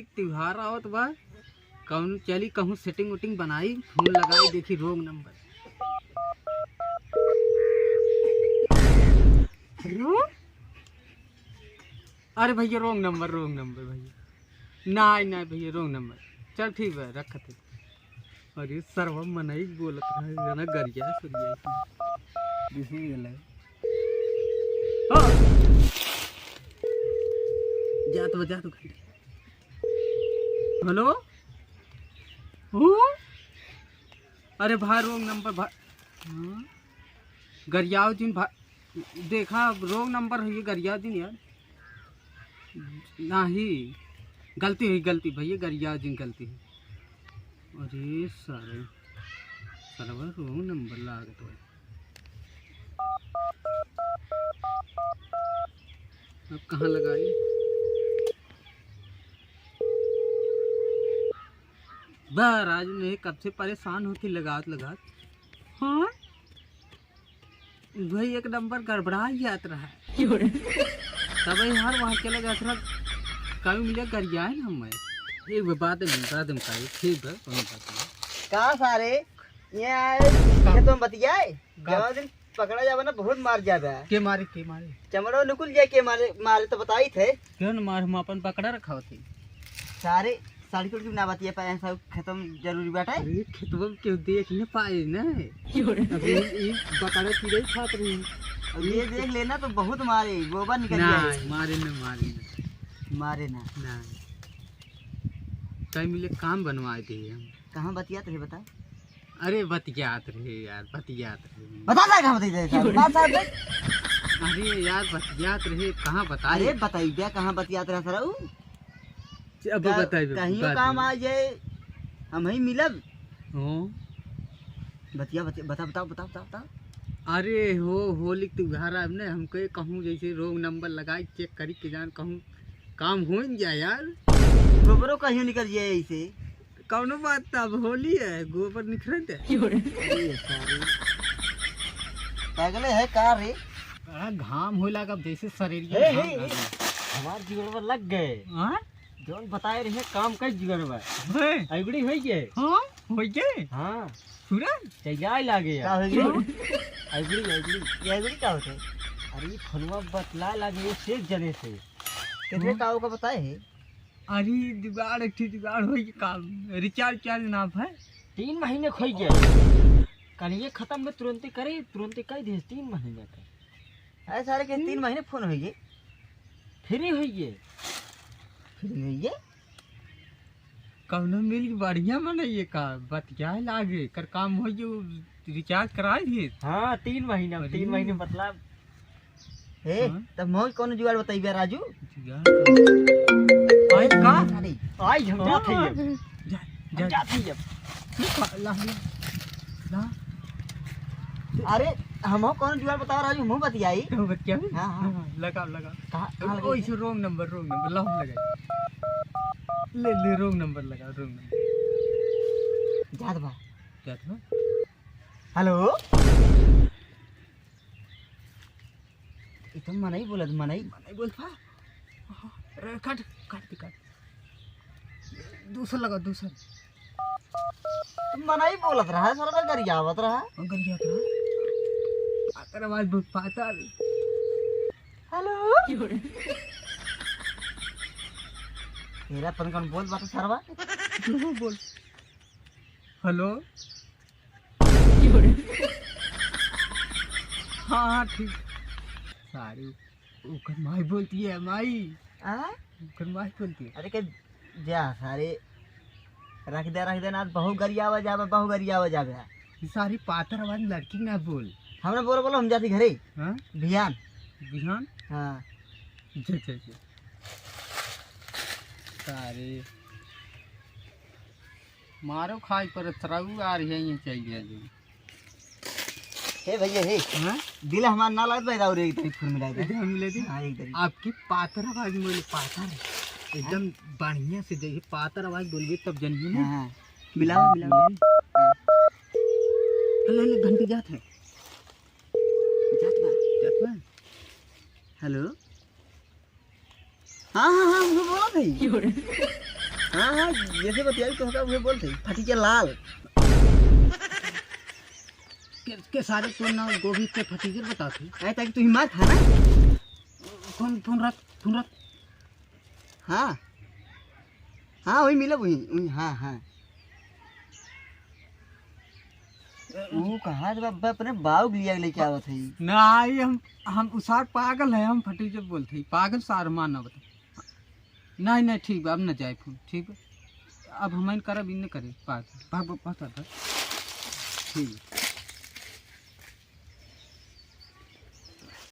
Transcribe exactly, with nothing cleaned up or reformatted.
त्योहार आवत बा, कौन चली कहूँ setting उटिंग बनाई, फोन लगाई, देखी wrong number। Hello? अरे भैया, wrong number, wrong number भैया। नाहीं, नाहीं भैया, wrong number। चल ठीक बा, रखत है। अरे सरवा मनई बोलत रहे, जना गरिया सरिया। बिसरी गेलै। हाँ। जा तो, जा तो घंटे। Hello? हूँ? अरे भाई, wrong number भाई। हाँ? गरियाव जिन भाई, देखा, wrong number है ये, गरियाव जिन यार। नाहीं, गलती हुई, गलती भैया, गरियाव जिन गलती हुई। अरे सारे, सरवा wrong number लागत है। अब कहाँ लगाई? बा राजू नहीं, कब से परेशान होती लगात लगात। हाँ भाई, एक number गड़बड़ा जात रहा है। तब यार वहाँ चले जात रहा, कभी मिले गरियाए ना हमें। एक बार बाद में, बाद में कही, ठीक है, कोनो बात नहीं। का सारे, ये आए, का? ये तुम बतियाए? का? जवान दिन पकड़ा जावे ना, बहुत मार जावे। के मारे, के मारे? चमड़ो निकुल जाए, के मारे, मारे तो बताई थे। क्यों न मार, हम अपन पकड़ा रखा होती। सारे साड़ी कुर्ती ना बतिया पाए, सब खत्म जरूरी बाटे। अरे, खेतवा में केहू देख न पाए न। अभी ई बकरा चिड़ै खात रही। अब ये देख लेना तो बहुत मारे, गोबर निकल ना, जाए। मारे न, मारे न। मारे ना। ना। कहीं मिले काम बनवाए दे हम। कहाँ बतियात रहे बता? अरे बतियात रहे यार, बतियात रहे। बता ना कहाँ बतियात रहे, बता साहब। अरे यार बतियात रहे, कहाँ बताई? अरे बताई बे, कहाँ बतियात रहे सरऊ? अब का-, बताई बे, कहियो बात काम नहीं। आ जाए, हम ही मिलब। हो। बतिया, बतिया, बता, बताओ, बताओ, बताओ, बताओ। अरे हो, होली के त्योहार आब ने, हम कहे कहूँ जैसे wrong number लगाई, check करी के जान कहूँ काम हो न जाए यार। गोबरो कहियो निकल जाए ऐसे। कौनो बात, तब होली है, गोबर निखरे दे। अरे सारे। पागले है का रे? बड़ा घाम होए लागब जैसे शरीर में हे, घाम हे, लगे। हमार जुगड़वा लग गए। हाँ? जौन बताए रहे काम कई जुगड़वा। हैं? अइबड़ी होई गए। हाँ? होई गए? हाँ। पूरा? चैजाए लागे का यार। होई गए? अइबड़ी, अइबड़ी। ये अइबड़ी का होते? अरे ये फोनवा बतला लागे ये शेख जने से। कितने हाँ। का होगा बताए है? अरे जुगाड़, एक ठे जुगाड़ होई के काम, recharge चार्ज ना भय। तीन महीने खोई गए। कल ये खत्म में तुरंते करे, तुरंते कह दे तीन महीने का। अरे सारे के तीन हम्म। महीने फोन होई गए। Free होई गए। Free होई गए। कौनो मिल के बढ़िया मनइए का, बतियाए लागे, कर काम होई गए, recharge कराए दिए। हाँ, तीन महीना, अरे। तीन महीने मतलब हे, हाँ? तब मौज कौनो जुगाड़ बताइबे राजू? जुगाड़ तो। आई का? अरे, आई हम जात हई अब। जा, हम जा। जात हई अब। तू का, ला, ला, ला। अरे, हम कौनो जुगाड़ बताओ राजू, मुँह बतियाई। तो बतिया भी? हाँ, हाँ। हाँ, लगा, लगा। कहाँ, कहाँ ओ, लगे? इसे wrong number, wrong number, ला, हम लगा। ले, ले, wrong number लगा, wrong number। जात बा। जात बा? Hello? ये तो मनई बोलत, मनई। मनई बोलत बा? अरे, काट, काट दे, काट। दूसर लगा, दूसर। मनई बोलत रहा, सरवा गरियावत रहा। हाँ, गरियावत रहा। पातर आवाज बहुत पातर। Hello? तेरा अपन कौन बोल बात सरवा? तू बोल। Hello? हाँ, हाँ, ठीक। सारी ओकर माई बोलती है, माई। आ? ओकर माई बोलती है। अरे के जा सारे, रख दे, रख दे ना, बहु गरियावा जाबे, बहु गरियावा जाबे। ई सारी पातर वाली लड़की ना बोल। हमरा बोलो, बोलो, हम जाती घरे। हाँ? बिहान। बिहान? हाँ। जा, जा, जा। सारे। मारो खाई पर तरऊ आ रही है, ये चल गया जी। हे भैया, हे। हाँ? दिल हमार ना लागत भाई, राउर एक तारीख फूल मिला दे। इधर मिला दे। हाँ, एक तारीख। आपकी पातर आवाज में बोले, पातर। एकदम हाँ? बढ़िया से देखिए, पातर आवाज बोलबे तब जनिए ना। हाँ, हाँ। मिलाओ, मिलाओ। हाँ। ले, ले, घंटी जात है। जात बा। जात बा। Hello। हाँ, हाँ, हाँ, वो बोला था ही। हाँ, हाँ, जैसे बतियाई तो होगा, वही बोलत है, फटीचर लाल। के, के सारे तो ना गोभी के फटीचर बताते। अरे, ताकि तू ही मार खा ना। फोन, फोन रख, फोन रख। हाँ, हाँ, वही मिला, वही, वही, हाँ, हाँ। वो कहाँ से बाबा अपने बाऊ के लिया लेके आवत है? ना, ये हम, हम उसार पागल है, हम फटीचर बोलते हैं, पागल सार मानव। नहीं, नहीं, ठीक बा, अब न जाए फोन, ठीक बा। अब हम करब, इन्ने करे, पागल। भाग, भाग, भाग, भाग, भाग। ठीक बा।